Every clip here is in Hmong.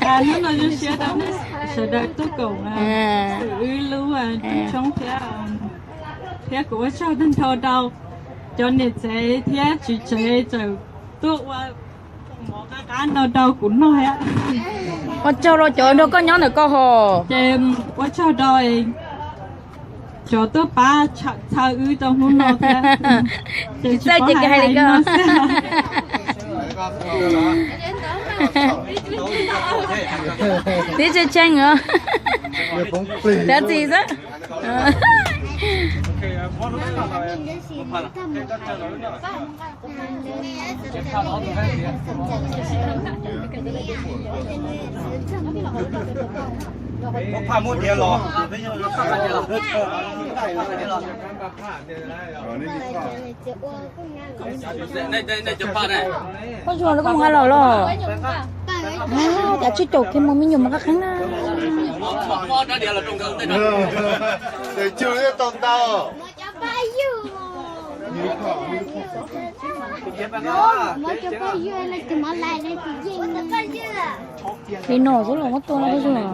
Hnub no zoo siab rau nej sawv daws tuaj koom xwm wb lub tshoob thiab, thiab kuv ua tsaug tag nrho rau cov niam tsev thiab txiv tsev txawm tuaj ua mov qab qab no rau kuv noj thiab. Ua tsaug rau cov nrog koj nyob ntawm koj hos. Ces ua tsaug rau cov tuaj pab txhawb wb rau hnub no thiab. Ces tsis txawj ces hais li ko. Tib tse tshee os. Cov txiv xwb. Muab phaj muab diav los. Koj zuag lawv koj mus nqa los los. Cas tsis caum kiag mus me nyuam mus qab qeeb na. Li no xwb los muab tua no koj zuag.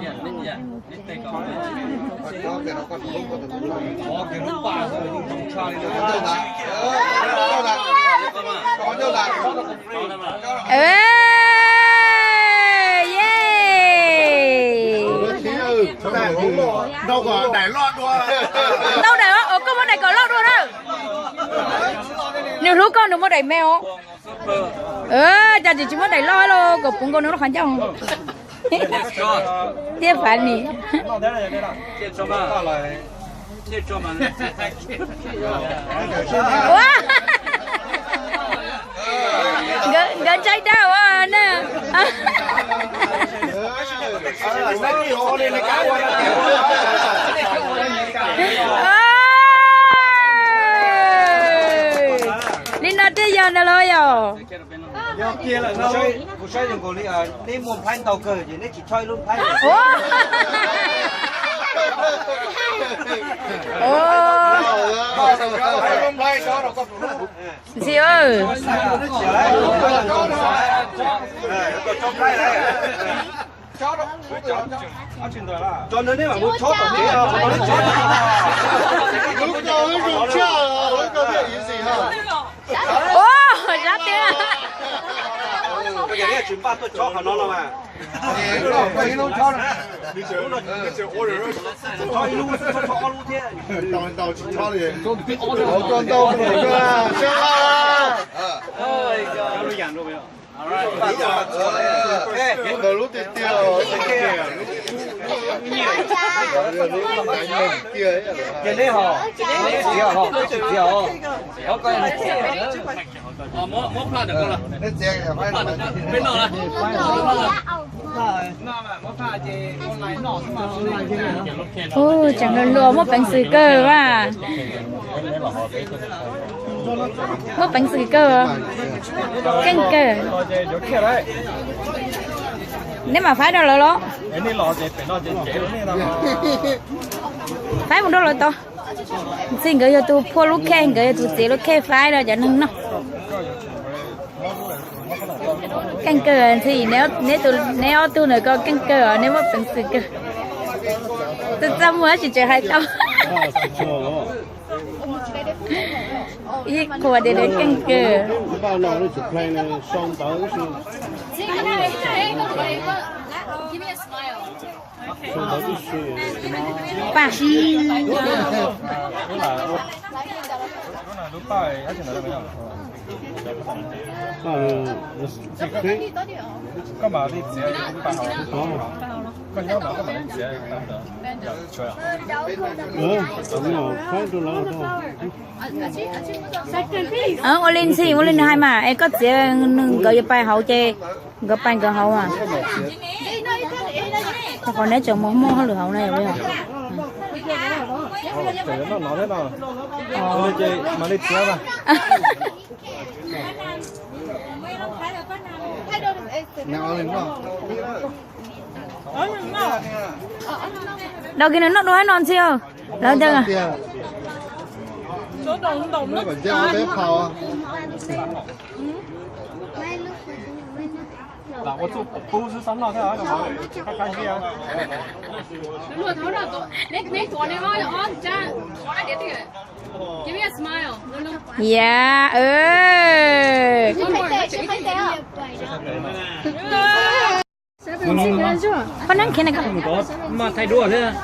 Ntau daim, koj muab daim kom loj dua na. Nws hlub koj nws muab daim me os. Cas tsis tsis muab daim loj los kom puv nkaus nws lub qhov ncauj. Tiaj fav ni. Nkawd ntsaib dab ua na. Li no thiaj yog ntag los yog? Kuv saib zoo nkaus li neb muaj nplhaib ntau kawg ces neb tsis chob ib lub nplhaib. Ntxhi, Zab tiag. Ntau tsis chob li. Ntau ntau. Ntawm lub tiag tiag. Ub, tseem luag luag muaj peev xwm kawg mas. Muaj peev xwm kawg. Keej kawg. Neb mam faib rau lawv los? Faib mus rau lawv tod. Ntxhi nkawd yog tus phua lub khej, nkawd yog tus txiav lub khej faib rau cov neeg noj. Keej kawg Ntxhi, neb ob tug ntawm ko keej kawg os, neb muaj peev xwm kawg. Txaj txaj muag tab sis tseem hais tau ib qhuas tias nws keej kawg. Paj. Ua li Ntxhi, ua li nws hais mas es koj txiav nkawd yuav pais hauv ces nkawd pais nkawd hauv mas. Qhov neb tseem mus muaj hauj lwm hauv na yog li. Dau kiag nws noj dua no Ntxhi. Lawv ntawd. Lam ua txuj pub xwb, xob noj thiab, qab qab ziab. Ya, poj neeb khiav na ko. Mas thaij duab thiab.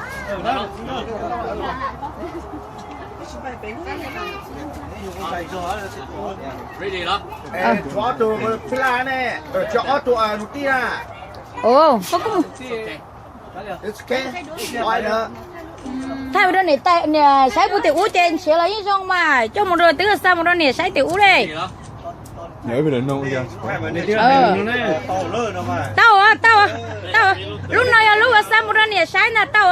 Tshuav ob tug phi laj ne, tshuav ob tug nus tij na. Thaij ua rau niam tais niam saib puag tim ub ces nrhiav los yeej zoo mas coj mus rau twb xa mus rau niam saib tim ub li. Tau, tau, tau. Lub no yog lub uas xa mus rau niam saib ntag, tau.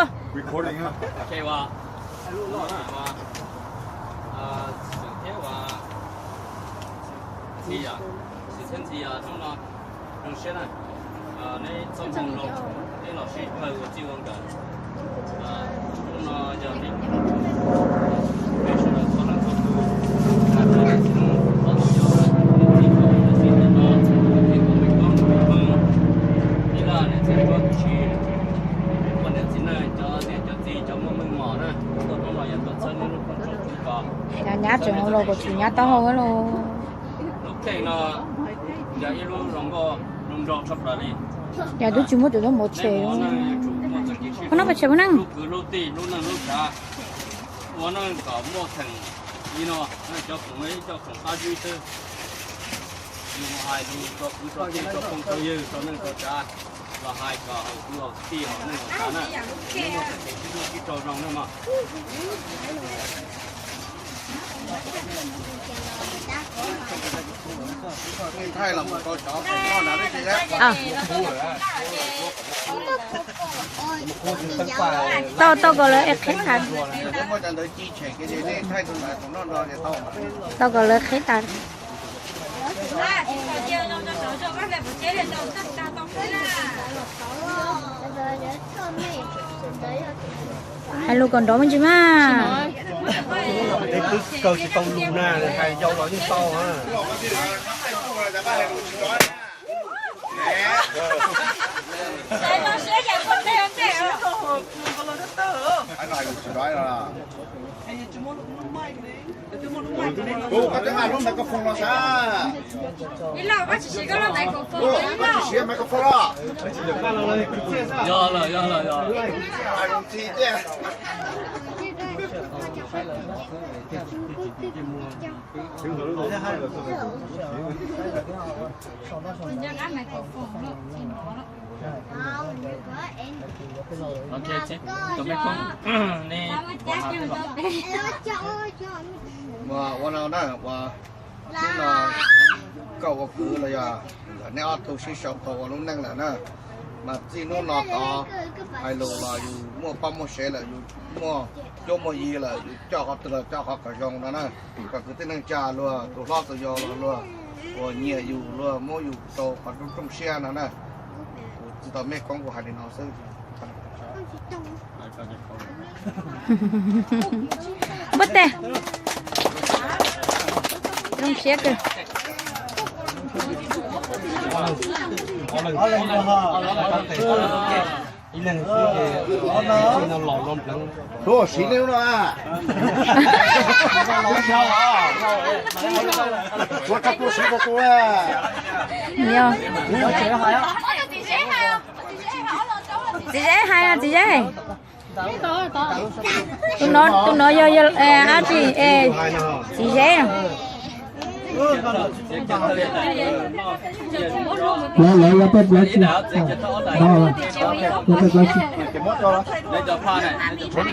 Zoo siab na, neb txoj hmoo zoo, neb los sib pawg ua txij ua nkawm. Hnub no yog neb, peb sawv daws txhua leej txhua tus, hais txog niam txiv no, txoj tus yog niam txiv txoj, niam txiv txoj no, niam txiv txoj tus, niam laj niam txiv txoj tus si, poj niam txiv neej cov niam cov txiv cov muaj meej mom na, tuaj hnub no yog tuaj txhawb neb lub koob tsoom koob kos. Nyab tseem los kom tsis nyab taub hau lauj. Lub kheej no yog ib lub zoo nkauj zoo nraug tshaj plaws li. Yog twb tsis muaj tus npau tshem. Poj neej pau tshem poj neej. Lub kwv lub tij lub neej lub tsav ua neej kom muaj theem li no, cov khoom no ib co khoom qab zib xwb. Yus mus hais lus rau kwv rau tij rau phooj rau ywg rau neej rau tsav, los hais kom haum kwv haum tij haum neej haum tsav na, muaj theem sib hlub sib tsaug zoo na mog. Tau, tau kom lawv qhib tas. Tau kom lawv qhib tas. Hais lus kom nrov me ntsis mas. Twb kawg tsis tau lus na, hais yau los yeej tau na. Koj tsis siv microphone los? Yog lawm, yog lawm, yog. Ua no na, ua hnub no koj ua kwv los yog neb ob tug sib sau qhov ua lub neej lawm na, mas txij hnub no tod hais lus los yus muaj poj muaj sev lawm, yus muaj cuab muaj yig lawm, yus coj qhov twg los coj qhov kom zoo no na. Kom kwv tij neej tsa luag, tus hlob tus yau los luag uas nyiam yus, luag muab yus rau qhov rooj siab no na. Kuv tsis tau mej koob, kuv hais li no xwb. Npua tes. Zoo siab kawg. Tuaj siv li no. Tuaj siv rau tus. Txiv Zeb hais, txiv Zeb. Tus no, tus no yog, yog dab tsi? Txiv Zeb. Lawv, lawv yog peb plaub tsib, no, yog peb plaub tsib. Koj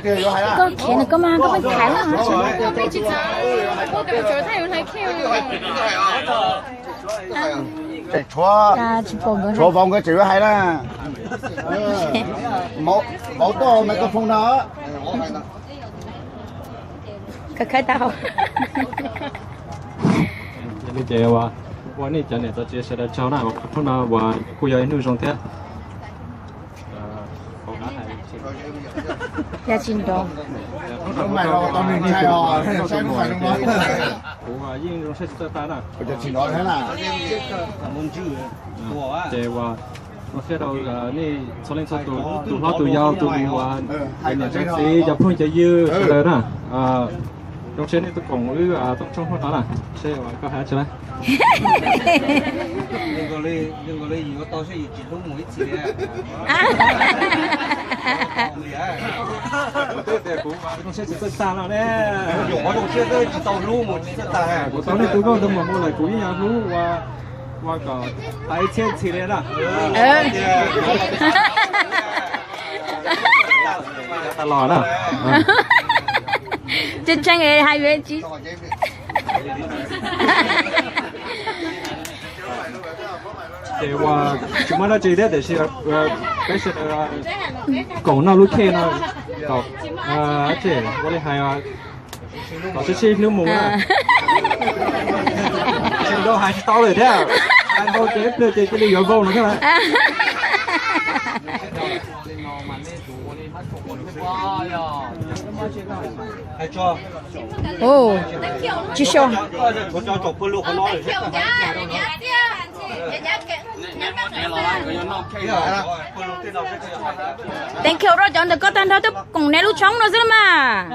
khiav nws koj mas koj pheej thaiv na. Tseem tshuav, tshuav vauv nkawd tseem yuav hais na. Vauv tuaj microphone no. Kawg khaib tag hau. Yog li ces ua nej cov niam cov txiv sawv daws tsaug na, hnub no uas kuj yog ib hnub zoo thiab. Yog tsis nrov. Kuv yeej zoo siab tsis txawj tag na. Ces uas zoo siab rau nej txhua leej txhua tus, tus hlob tus yau, tus uas niam txiv cov phooj cov ywg sawv daws na. Zoo siab nej tuaj koom wb Tooj Tshoob hnub no na. Seb uas koj hais tsi na. Zoo siab tsis txawj tag no ne. Kuv tau nej tus nkauj ntawd mus mus lawm kuv yeej yuav hlub ua, ua kom tas ib txhiab txhis li na. Tas los na. Tseeb tseeb hais tsis Ces uas tsis muaj dab tsi thiab tiam sis peb sawv daws koom noj lub khej no, kom ua li hais, kom sib sib hlub mus na. Tsis ntau hais tsis tau lawm thiab, hais ntau ces ib pliag ces cia li yuav vau no thiab. Tsis xyuas. Thank you rau cov ntawm koj tag nrho twb koom nej lub tshoob no xwb mas.